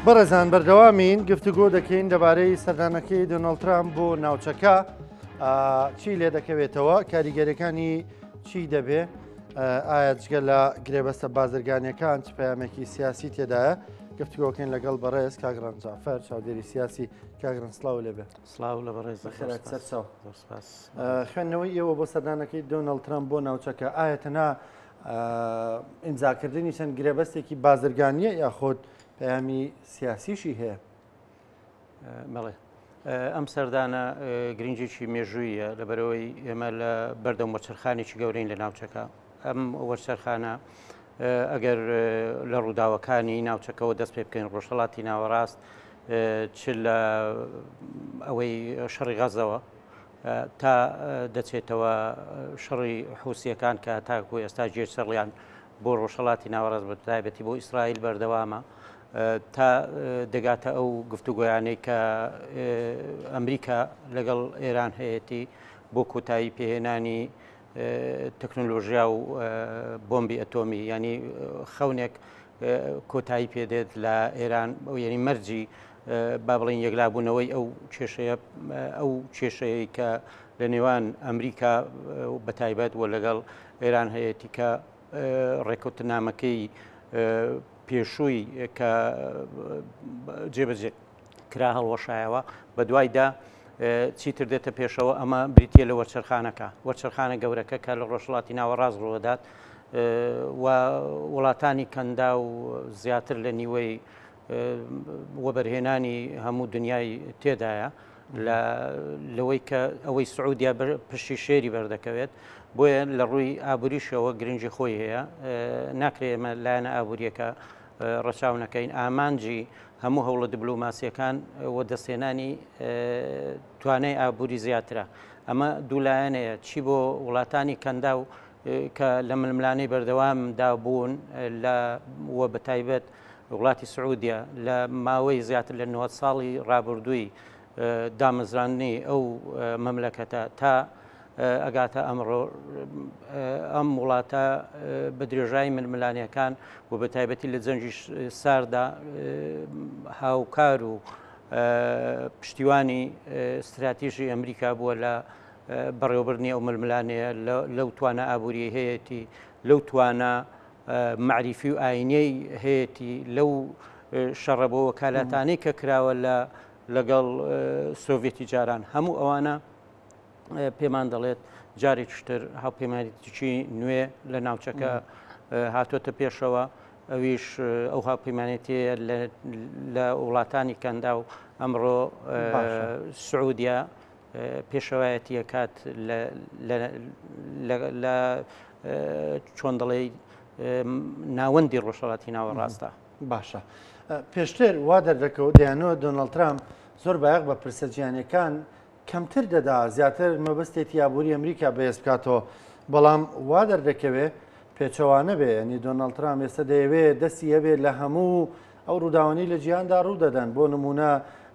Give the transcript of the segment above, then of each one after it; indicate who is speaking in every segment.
Speaker 1: بەڕێزان بەردەوامین گفتوگۆ دەکەین لەبارەی سەردانەکەی دۆناڵد ترامپ بۆ ناوچەکە چی لێ دەکەوێتەوە کاریگەریەکانی چی دەبێ ئایا جگە لە گرێبەستە بازرگانیەکان چ پەیامێکی سیاسی تێدایە گفتوگۆکەین لەگەڵ بەڕێز کاک ڕەنج جەعفەر چاودێری سیاسی کاک ڕەنج سڵاو لێبێ. سڵاو لە بەڕێز
Speaker 2: بەخێرات
Speaker 1: سەرچاو. خوێندنەوەی ئێوە بۆ سەردانەکەی دۆناڵد ترامپ بۆ ناوچەکە ئایا تەنها ئیمزاکردنی چەند گرێبەستێکی بازرگانیە یاخود پەیامی سیاسیشی هەیە؟
Speaker 2: بەڵێ ئەم سەردانە گرنگێکی مێژوویە لەبەرەوەی ئێمە لە بەردەم وەرچەرخانێکی گەورەین لە ناوچەکە ئەم وەرچەرخانە ئەگەر لە ڕووداوەکانی ناوچەکەەوە دەست پێ بکەین ڕۆژهڵاتی ناوەڕاست چ لە ئەوەی شەڕی غەزەوە تا دەچێتەوە شەڕی حوسیەکان کە تاکو ئێستا گێچەڵیان بۆ ڕۆژهڵاتی ناوەڕاست بە تایبەتی بۆ ئیسرائیل بەردەوامە تا دەگاتە ئەو گفتوگۆیانەی کە ئەمریکا لەگەڵ ئێران هەیەتی بۆ کۆتایی پێهێنانی تەکنۆلۆژیا و بۆمبی ئەتۆمی ینی خەونێک کۆتایی پێدێت لە ئێران یعنی مەرجی با بڵین یەکلابوونەوەی ئەو کێشەیە ئەو کێشەیە کە لە نێوان ئەمریکا بە تایبەت و لەگەڵ ئێران هەیەتی کە ڕێککەوتنامەکەی پێشووی کە جێبەجێ کرا هەڵوەشایەوە بەدوایدا چیتر دێتە پێشەوە ئەمە بریتە لە وەرچەرخانەکە وەرچەرخانە گەورەکە کە لە ڕۆژهڵاتی ناوەڕاست ڕوەدات و وڵاتانی کەندا و زیاتر لە نیوەی وەبەرهێنانی هەموو دنیای تێدایە لەوەی کە ئەوەی سعودیا پشتی شێری بەردەکەوێت بۆیە لە ڕووی ئابووریشەوە گرنگی خۆی هەیە ناکرێ ئێمە لایەنە ئابووریەکە ڕەچاو نەکەین ئامانجی هەموو هەوڵە دبلۆماسیەکان وەدەستهێنانی توانای ئابووری زیاترە ئەمە دوولایەنەیە چی بۆ وڵاتانی کەندا و کە لە ململانەی بەردەوامدا بوون لە و بەتایبەت وڵاتی سعودیە لە ماوەی زیاتر لە 90 ساڵی ڕابردووی دامەزراندنی ئەو مەملەکەتە تا ئەگاتە ئەمڕۆ ئەم وڵاتە بە درێژایی ململانێکان و بە تایبەتی لە جەنگی ساردا هاوکار و پشتیوانی ستراتیژی ئەمریکا بووە لە بەڕێوەبردنی ئەو ململانەیە لەو توانا ئابووری هەیەتی لەو توانا مەعریفی و ئاینیەی هەیەتی لەو شەڕە بۆ وەکالەتانەی کە کراوە لە لەگەڵ سۆڤێتی جاران هەموو ئەوانە پێمان دەڵێت جارێکیشتر هاوپەیمانێتیی نوێ لە ناوچەکە هاتۆتە پێشەوە ئەویش ئەو هاوپەیمانێتیە لە وڵاتانی کەندا و ئەمڕۆ سعودیا پێشەوایەتی ئەکات لە چۆن دەڵێی ناوەندی ڕۆژهەڵاتی ناوەڕاستە.
Speaker 1: باشە پێشتر وا دەردەکەوت دەیانەوە دۆناڵد ترامپ زۆر بایەخ بە پرسە جیهانیەکان کەمتر دەدا زیاتر مەبەستێتی ئابووری ئەمریکا بەهێز بکاتەوە بەڵام وا دەردەکەوێ پێچەوانە بێ ینی دۆناڵد ترامپ ئێستا دەیەوێ دەستی هەبێ لە هەموو ئەو ڕووداوانەی لە جیهاندا ڕوو دەدەن، بۆ نموونە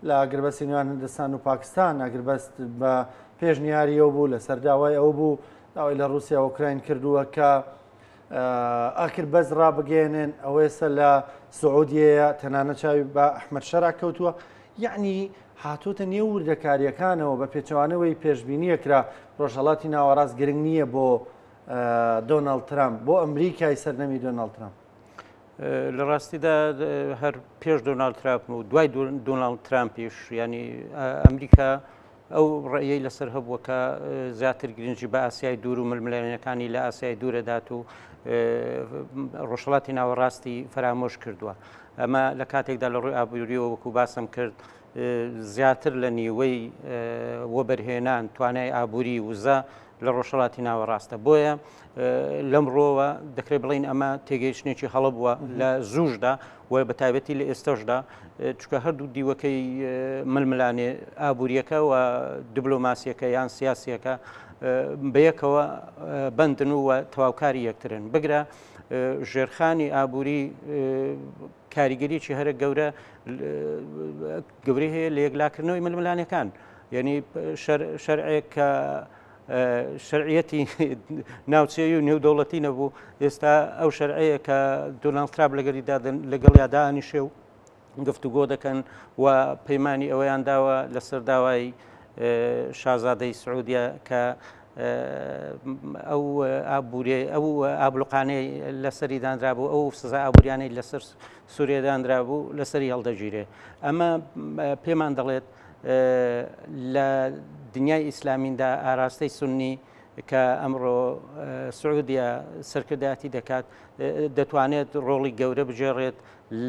Speaker 1: لە ئاگربەستی نێوان هندستان و پاکستان، ئاگربەست بە پێشنیاری ئەو بوو، لەسەر داوای ئەو بوو، داوای لە ڕووسیا و ئۆکراین کردووە کە ئاگربەست ڕابگەیەنن، ئەوە ئێستا لە سعودیەیە، تەنانەت چاوی بە ئەحمەد شەرع کەوتووە، یەعنی هاتۆتە نێو وردەکارییەکانەوە، بە پێچەوانەوەی پێشبینییە کرا ڕۆژهەڵاتی ناوەڕاست گرنگ نییە بۆ دۆناڵد ترامپ، بۆ ئەمریکای سەردەمی دۆناڵد ترامپ.
Speaker 2: لە ڕاستیدا هەر پێش دۆناڵد ترامپ و دوای دۆناڵد ترامپیش ینی ئەمریکا ئەو ڕێیەی لەسەر هەبووە کە زیاتر گرنگی بە ئاسیای دوور و ململانەکانی لە ئاسیای دوورەدات و ڕۆژهڵاتی ناوەڕاستی فەرامۆش کردووە ئەمە لە کاتێکدا لە ڕووی ئابووریەوە وەکو باسم کرد زیاتر لە نیوەی وەبەرهێنان توانای ئابووری وزە لە ڕۆژهەڵاتی ناوەڕاستە بۆیە لەم ڕۆوە دەکرێت بڵین ئەمە تێگەیشتێکی هەڵە بووە لە زووشدا و بە تایبەتی لە ئێستەشدا چکە هەردوو دیوەکەی ململانێ ئابوووریەکە و دیبلۆماسیەکە یان سیاسیەکە بەیەکەوە بەندن و تەواوکاری یەکترن بگرە ژێرخانی ئابووری کاریگەریی هەرە گەورە گەورەی هەیە لە یەکلاکردنەوەی ململانەکان یعنی شەرعێک کە شەرعیەتی ناوچەیە و نێودەوڵەتی نەبوو ئێستا ئەو شەرعەیە کە دۆناڵد ترامپ لەگەری لەگەڵیا دانیشێ و گفتوگۆ دەکەن و پەیمانی ئەوەیان داوە لەسەر داوای شازادەی سعودیە کە ئەو ئابووری ئەو ئابلوقانەی لەسەری دانرابوو ئەو سزا ئابووریانەی لەسەر سووریا دانرابوو لەسەری هەڵدەگیرێ ئەمە پێمان دەڵێت لە دنیای ئیسلامیندا ئاراستەی سنی کە ئەمڕۆ سعودیە سەرکردایەتی دەکات دەتوانێت ڕۆڵی گەورە بگێڕێت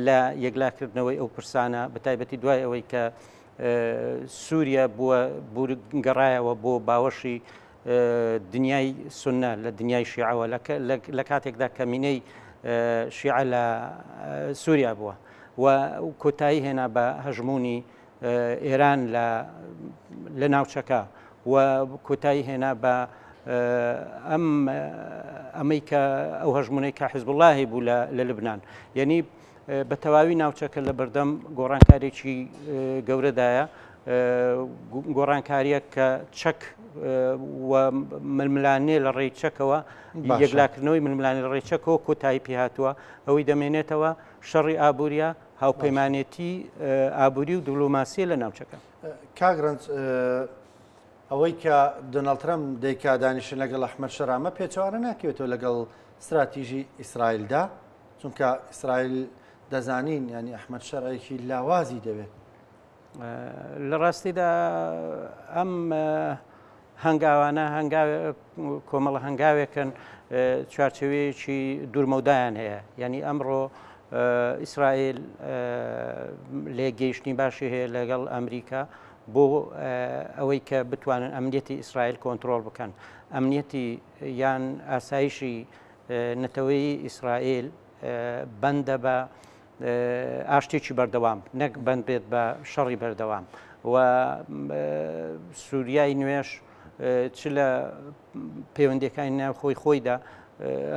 Speaker 2: لە یەکلاکردنەوەی ئەو پرسانە بە تایبەتی دوای ئەوەی کە سووریا بووە گەڕایەوە بۆ باوەشی دنیای سنە لە دنیای شیعەوە لە کاتێکدا کەمینەی شیعە لە سووریا بووە و کۆتایی هێنا بە هەژمونی ئێران لە ناوچەکە و کۆتایی هێنا بە ئەم ئەمەی کە ئەو هەژمونەی کە حزبوڵا هەیبوو لە لبنان یعنی بە تەواوی ناوچەکە لە بەردەم گۆڕانکارێکی گەورەدایە گۆڕانکاریە کە چەک و ململانێ لە ڕێی چەکەوە یەکلاکردنەوەی ململانێ لە ڕێی چەکەوە کۆتایی پێهاتووە ئەوەی دەمێنێتەوە شەڕی ئابووریە هاوپەیمانێتی ئابووری و دبلۆماسیە لە ناوچەکە.
Speaker 1: کاک ڕەنج ئەوەی کە دۆناڵد ترەمپ دەیکا دانیشتن لەگەڵ ئەحمەد شەرع ئەمە پێچەوانە ناکەوێتەوە لەگەڵ ستراتیژی ئیسرائیلدا چونکە ئیسرائیل دەزانین ینی ئەحمەد شەرعێکی لاوازی دەوێت.
Speaker 2: لە ڕاستیدا ئەم هەنگاوانە هەنگاو کۆمەڵە هەنگاوێکن چوارچێوەیەکی دوورمەودایان هەیە یعنی ئەمڕۆ ئیسرائیل لێگەیشتنی باشی هەیە لەگەڵ ئەمریکا بۆ ئەوەی کە بتوانن ئەمنیەتی ئیسرائیل کۆنتترۆل بکەن ئەمنیەتی یان ئاسایشی نەتەوەی ئیسرائیل بەندە بە ئاشتێکی بەردەوام نەک بەند بێت بە شەڕی بەردەوام و سووریای نوێش چ لە پەیوەندیەکانی ناوخۆی خۆیدا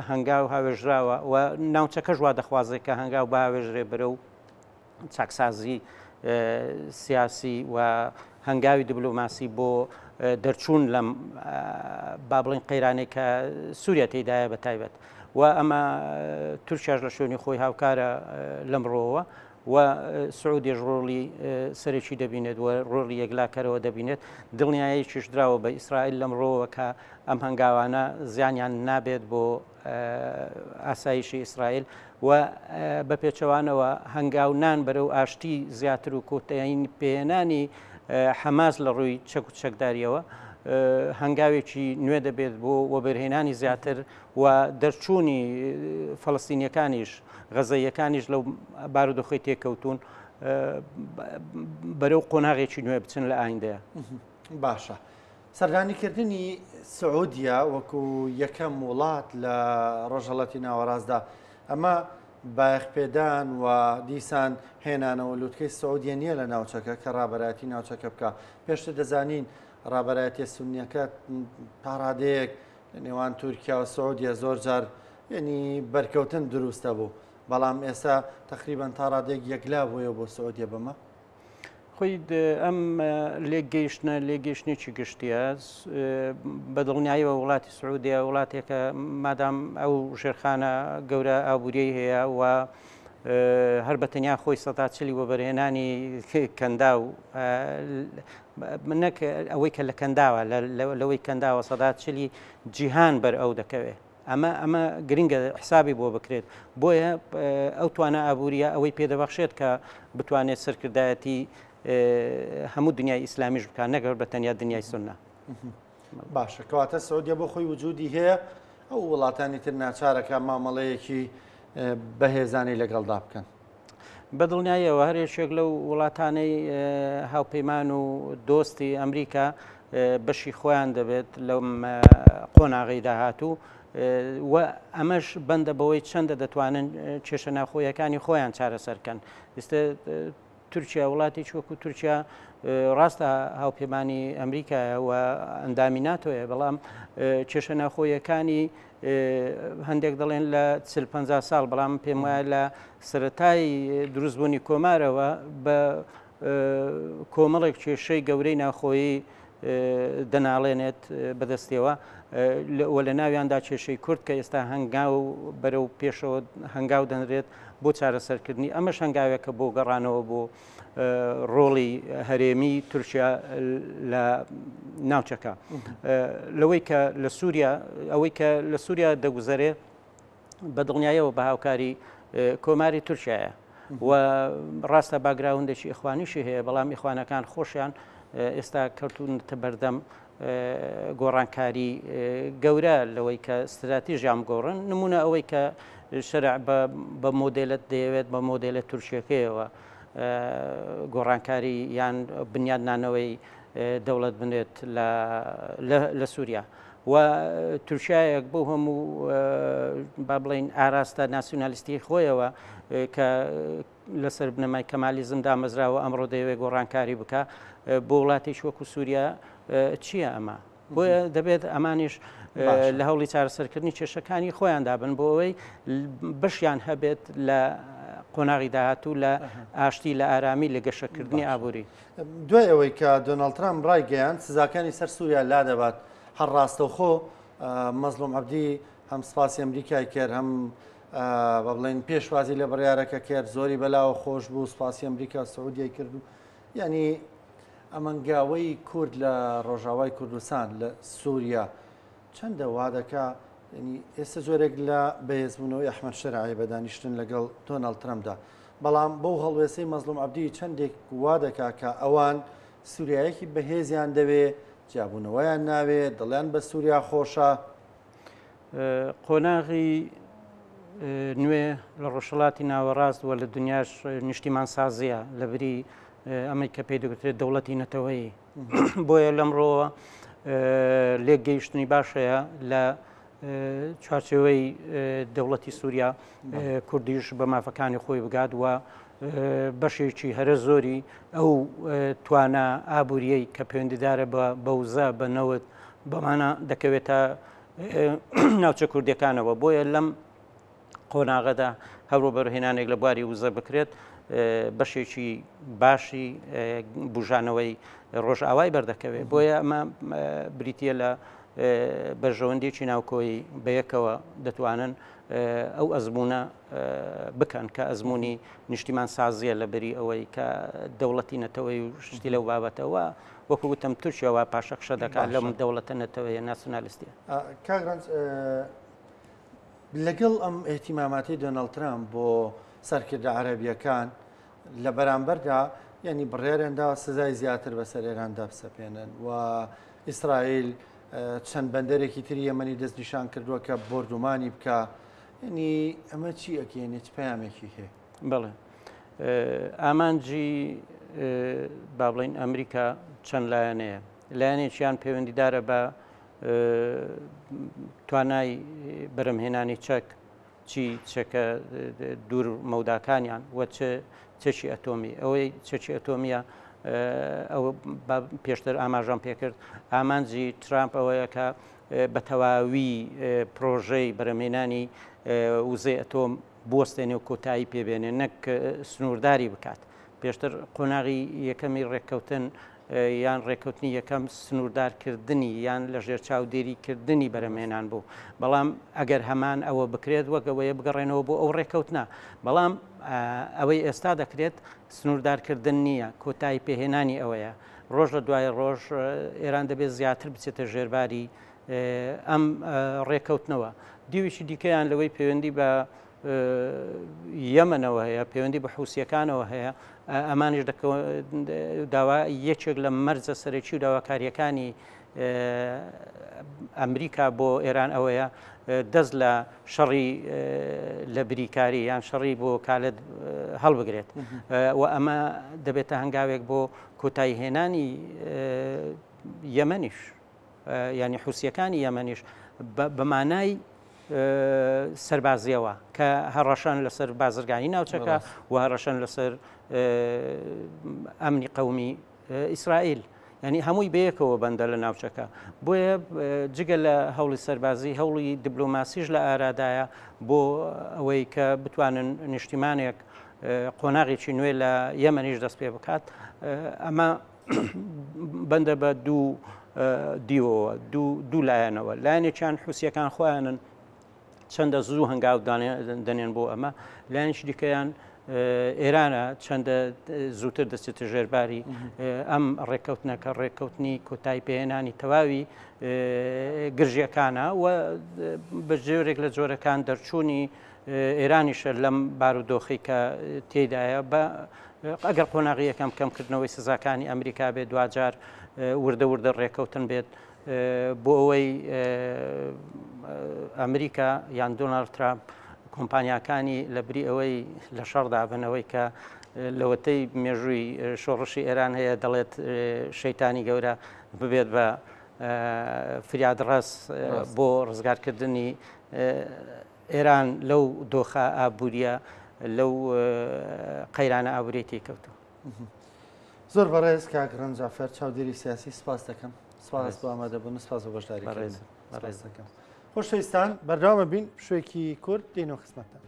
Speaker 2: هەنگاو هاوێژراوە و ناوچەکەش وا دەخوازێت کە هەنگاو باوێژرێ بەرەو چاکسازی سیاسی و هەنگاوی دیبلۆماسی بۆ دەرچوون لەم با بڵین قەیرانێک کە سووریا تێدایە بە تایبەت و ئەمە تورکیاش لە شوێنی خۆی هاوکارە لەم ڕۆوە و سعودیش ڕۆڵی سەرەکی دەبینێت و ڕۆڵی یەکلاکەرەوە دەبینێت دڵنیایەکیش دراوە بە ئیسرائیل لەم ڕۆوە کە ئەم هەنگاوانە زیانیان نابێت بۆ ئاسایشی ئیسرائیل و بە پێچەوانەوە هەنگاونان بەرەو ئاشتی زیاتر و کۆتایی پێهێنانی حەماس لە ڕووی چەک و چەکداریەوە هەنگاوێکی نوێ دەبێت بۆ وەبەرهێنانی زیاتر و دەرچوونی فەڵستینیەکانیش غەزەیەکانیش لەو بارودۆخی تێکەوتون بەرەو قۆناغێکی نوێ بچن لە ئایندەیە.
Speaker 1: باشە سەردانیکردنی سعودیە وەکو یەکەم وڵات لە ڕۆژهەڵاتی ناوەڕاستدا ئەمە بایەخپێدان و دیسان هێنانەوە لوتکەی سعودیە نییە لە ناوچەکە کە ڕابەرایەتی ناوچەکە بکە پێشتر دەزانین ڕابەرایەتیە سونیەکە تاڕادەیەک لە نێوان تورکیا و سعودیە زۆر جار یعنی بەرکەوتن دروستە بوو بەڵام ئێستا تقریبان تا ڕادێک یەکلا بووە بۆ سعودیە بەمە
Speaker 2: خۆی ئەم لێکگەیشتنە لێکگەیشتنێکی گشتیە بە دڵنیاییەوە وڵاتی سعودیە وڵاتێکە مادام ئەو ژێرخانە گەورە ئابووریی هەیە و هەر بە تەنیا خۆی سەدا چلی وەبەرهێنانی کەندا و نەک ئەوەی کە لە کەنداوە لەوەی کەنداوە سەدا چلی جیهان بەر ئەو دەکەوێت ئەمە ئەمە گرنگە حسابی بۆ بکرێت بۆیە ئەو توانا ئابووریە ئەوەی پێدەبەخشێت کە بتوانێت سەرکردایەتی هەموو دنیای ئیسلامیش بکات نەگەر بە تەنیا دنیای سنە.
Speaker 1: باشە کەواتە سعودیە بۆ خۆی وجودی هەیە ئەو وڵاتانی تر ناچارەکە مامەڵەیەکی بەهێزانی لەگەڵدا بکەن.
Speaker 2: بە دڵنیاییەوە هەر یەکێک لەو وڵاتانەی هاوپەیمان و دۆستی ئەمریکا بەشی خۆیان دەبێت لەم قۆناغی داهاتوو و ئەمەش بەندە بەوەی چەندە دەتوانن کێشە ناوخۆیەکانی خۆیان چارەسەرکەن ئێستا تورکیا وڵاتێکی وەکو تورکیا ڕاستە هاوپەیمانی ئەمریکایە و ئەندامی ناتۆیە بەڵام کێشە ناوخۆیەکانی هەندێک دەڵێن لە چل پ ساڵ بەڵام پێم وایە لە سەتای دروستبوونی کۆمارەوە بە کۆمەڵێک کێشەی گەورەی ناخۆیی دەناڵێنێت بەدەستیەوە و لە ناویاندا کێشەی کورد کە ئێستا هەنگاو بەرەو پێشەوە هەنگاو دەنرێت بۆ چارەسەرکردنی، ئەمەش هەنگاوێکە بۆ گەڕانەوە بۆ ڕۆڵی هەرێمی تورکیا لە ناوچەکە. لەوەی کە لە سووریا ئەوەی کە لە سووریا دەگوزەرێ بە دڵنیایەوە بە هاوکاری کۆماری تورکیایە و ڕاستە باگراوندێکی ئیخوانیشی هەیە، بەڵام ئیخوانەکان خۆشیان ئێستا کەوتونەتە بەردەم گۆڕانکاری گەورە لەوەی کە ستراتیژیان بگۆڕن. نمونە ئەوەی کە شەرع بە مۆدێلت دەیەوێت بە مۆدێلە تورکیەکەیەوە گۆڕانکاری یان بنیادنانەوەی دەوڵەت بنێت لە سووریا و تورکیایەک بۆ هەموو با بڵین ئاراستە ناسیونالیستی خۆیەوە کە لەسەر بنەمای کەمالیزم دامەزراوە ئەمڕۆ دەیەوێت گۆڕانکاری بکە بۆ وڵاتێکی وەکو سووریا چییە ئەمە؟ بۆیە دەبێت ئەمانیش لە هەوڵی چارەسەرکردنی کێشەکانی خۆیاندا بن بۆ ئەوەی بەشیان هەبێت لە قۆناغی داهاتوو لە ئاشتی لە ئارامی لە گەشەکردنی ئابووری.
Speaker 1: دوای ئەوەی کە دۆناڵد ترامپ ڕایگەیاند سزاکانی سەر سووریا لادەبات، هەر ڕاستەوخۆ مەزڵوم عەبدی هەم سپاسی ئەمریکای کرد هەم بە بڵێن پێشوازی لە بڕیارەکە کرد، زۆری بەلاوە خۆش بوو، سپاسی ئەمریکا و سعودیای کرد و یعنی ئەمەنگاوەی کورد لە ڕۆژاوای کوردستان لە سووریا چەندە وا دەکا یعنی ئێستا جۆرێک لە بەهێزبوونەوەی ئەحمەد شەرعی بە دانیشتن لەگەڵ دۆناڵد ترەمپدا، بەڵام بەو هەڵوێستەی مەزڵوم عەبدی چەندێک وا دەکا کە ئەوان سووریایەکی بەهێزیان دەوێ، جیابوونەوەیان ناوێ، دڵیان بە سووریا خۆشە.
Speaker 2: قۆناغی نوێ لە ڕۆژهەڵاتی ناوەڕاست و لە دنیاش نیشتیمانسازییە لەبری ئەمەی کە پێی دەگوترێت دەوڵەتی نەتەوەیی. بۆیە لەمڕۆوە لێک گەیشتنی باش هەیە لە چوارچێوەی دەوڵەتی سووریا کوردیش بە مافەکانی خۆی بگات و بەشێکی هەرە زۆری ئەو توانا ئابووریەی کە پەیوەندیدارە بە وزە بە نەوت بەمانە دەکەوێتە ناوچە کوردیەکانەوە. بۆیە لەم قۆناغەدا هەر وەبەرهێنانێک لە بواری وزە بکرێت بەشێکی باشی بژانەوەی ڕۆژئاوای بەردەکەوێت. بۆیە ئەمە بریتە لە بەرژەوەندیەکی ناوکۆیی، بەیەکەوە دەتوانن ئەو ئەزمونە بکەن کە ئەزمموی نیشتیمان سازیە لە بری ئەوەی کە دەوڵەتی نەتەوەی و شتی لەو بابەتەوە وەکو وتم تورکیاوە پاشەکشە دەکات لەم دەوڵەتە نەتەوەیە ناسیونالیستیە.
Speaker 1: کاک ڕەنج، لەگەڵ ئەم ئیهتیماماتەی دۆناڵد ترامپ بۆ سەرکردە عەرەبییەکان لە بەرامبەردا یعنی بڕیاریان داوە سزای زیاتر بەسەر ئێراندا بسەپێنن و ئیسرائیل چەند بەندەرێکی تری یەمەنی دەستنیشان کردووە کە بۆردومانی بکە، یعنی ئەمە چی ئەکەێنێ، چ پەیامێکی هەیە؟
Speaker 2: بەڵێ ئامانجی با بڵین ئەمریکا چەند لایەنەیە. لایەنێکیان پەیوەندیدارە بە توانای بەرەمهێنانی چەک، چی چەکە دوور مەوداکانیان و چ چەکی ئەتۆمی. ئەوەی چەکی ئەتۆمیە ئەو پێشتر ئاماژەم پێکرد، ئامانجی ترامپ ئەوەیە کە بە تەواوی پرۆژەی بەرەمهێنانی وزەی ئەتۆم بوەستێنێ و کۆتایی پێبێنێ، نەک سنوورداری بکات. پێشتر قۆناغی یەکەمی ڕێککەوتن یان ڕێککەوتنی یەکەم سنووردارکردنی یان لەژێر چاودێریکردنی بەرهەمهێنان بوو، بەڵام ئەگەر هەمان ئەوە بکرێت وەک ئەوەیە بگەڕێنەوە بۆ ئەو ڕێککەوتنە. بەڵام ئەوەی ئێستا دەکرێت سنووردارکردن نییە، کۆتایی پێهێنانی ئەوەیە. ڕۆژ لە دوای ڕۆژ ئێران دەبێت زیاتر بچێتە ژێرباری ئەم ڕێککەوتنەوە. دیوێکی دیکەیان لەوەی پەیوەندی بە یەمەنەوە هەیە، پەیوەندی بە حوسیەکانەوە هەیە، ئەمانیش داوا یەکێک لە مەرجە سەرەکی و داواکاریەکانی ئەمریکا بۆ ئێران ئەوەیە دەست لە شەڕی لە بریکاری یان شەڕی بۆ کالت هەڵبگرێت و ئەمە دەبێتە هەنگاوێک بۆ کۆتایی هێنانی یەمەنیش. یانی حوسییەکانی یەمەنیش بە مانای سەربازیەوە کە هەڕەشەن لەسەر بازرگانی ناوچەکە و هەڕەشەن لەسەر ئەمنی قەومی ئیسرائیل. ینی هەمووی بەیەکەوە بەندە لە ناوچەکە. بۆیە جگە لە هەوڵی سەربازی هەوڵی دیبلۆماسیش لە ئارادایە بۆ ئەوەی کە بتوانن نیشتیمانێک قۆناغێکی نوێ لە یەمەنیش دەست پێ بکات. ئەمە. بەندە بە دوو دیوەوە دوو لایەنەوە لایەنێکیان حوسیەکان خۆیانن چەندە زوو هەنگاو دەنێن بۆ ئەمە لایەنێکی دیکەیان ئێرانە چەندە زووتر دەچێتە ژێرباری ئەم ڕێککەوتنە کە ڕێککەوتنی کۆتایی پێهێنانی تەواوی گرژیەکانە و بە جۆرێک لە جۆرەکان دەرچوونی ئێرانیشە لەم بارودۆخی کە تێدایە بە ئەگەر قۆناغی یەکەم کەمکردنەوەی سزاکانی ئەمریکا بێت دواجار وردە وردە ڕێککەوتن بێت بۆ ئەوەی ئەمریکا یان دۆناڵد ترامپ کۆمپانیاکانی لە بری ئەوەی لە شەڕدا بنەوەی کە لەوەتەی مێژووی شۆڕشی ئێران هەیە دەڵێت شەیتانی گەورە ببێت بە فریادڕەس بۆ ڕزگارکردنی ئێران لەو دۆخە ئابووریە لەو قەیرانە ئابووری تێکەوتووە.
Speaker 1: زۆر بەڕێز کاک ڕەنج جەعفەر چاودێری سیاسی سپاس دەکەم سپاس بۆ ئامادەبوون سپاس بۆ بەشداری بەڕێز دەکەم خۆشەویستان بەردەوامە بین پشوێکی کورت دێنەوە خزمەتتان.